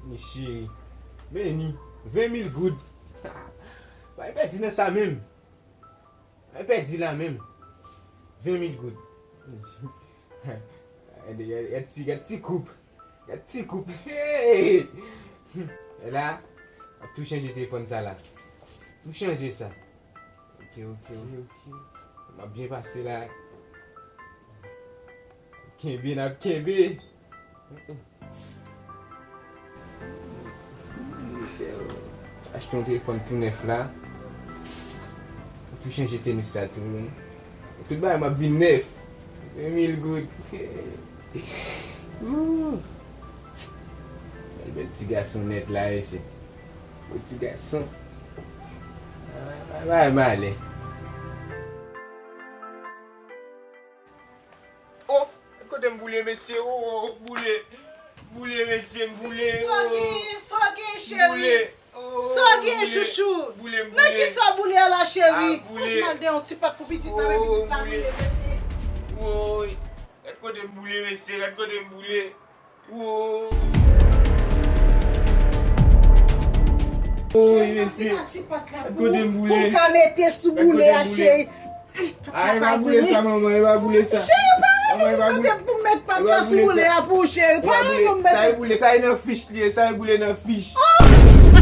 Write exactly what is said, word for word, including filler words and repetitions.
Ni cheri. Men ni ven mil goud. Pa pèdi nan sa menm. Pa pèdi la menm. Ven mil goud. Gad, gad, gad ti, gad ti koup. Gad ti koup. Hey! E la, ap tou chanje telefòn sa la. Tou chanje sa. Ok, ok, ok, ok. M ap byen pase la. Kenbe, n ap kenbe. Achte yon telefòn tou nèf la. Tou chanje tenis sa tou. Tout bagay m ap vin nèf. Ven mil goud. Ooh. Bèl, bèl ti gason nèt la, e se. Bèl ti gason. Bay, bay, bay, male. Oh, kote m boule, mesye? Oh, oh, oh, boule. Boule, mesye, m boule. Sa w genyen, sa w genyen, cheri? Boule. Oh, sa w genyen, boule. Chouchou? Boule, m boule. Nan ki sa w boule a la, cheri? Ah, boule. Ou mal de yon ti pat pou pitit la, men pitit la boule, mesye. Woy. Gad kote m boule, mesye, gad kote m boule. Woy. Woy, mesye. Gad kote m boule. Pou m ka mete sou boule a, cheri. Ah, e pa boule sa, manman, e pa boule sa. Cheri, pa rele pou mete, pou m met pat la sou boule a pou ou, cheri. Pa rele pou m mete. Sa e boule, sa e nan fich li ye, sa e boule nan fich. Oh!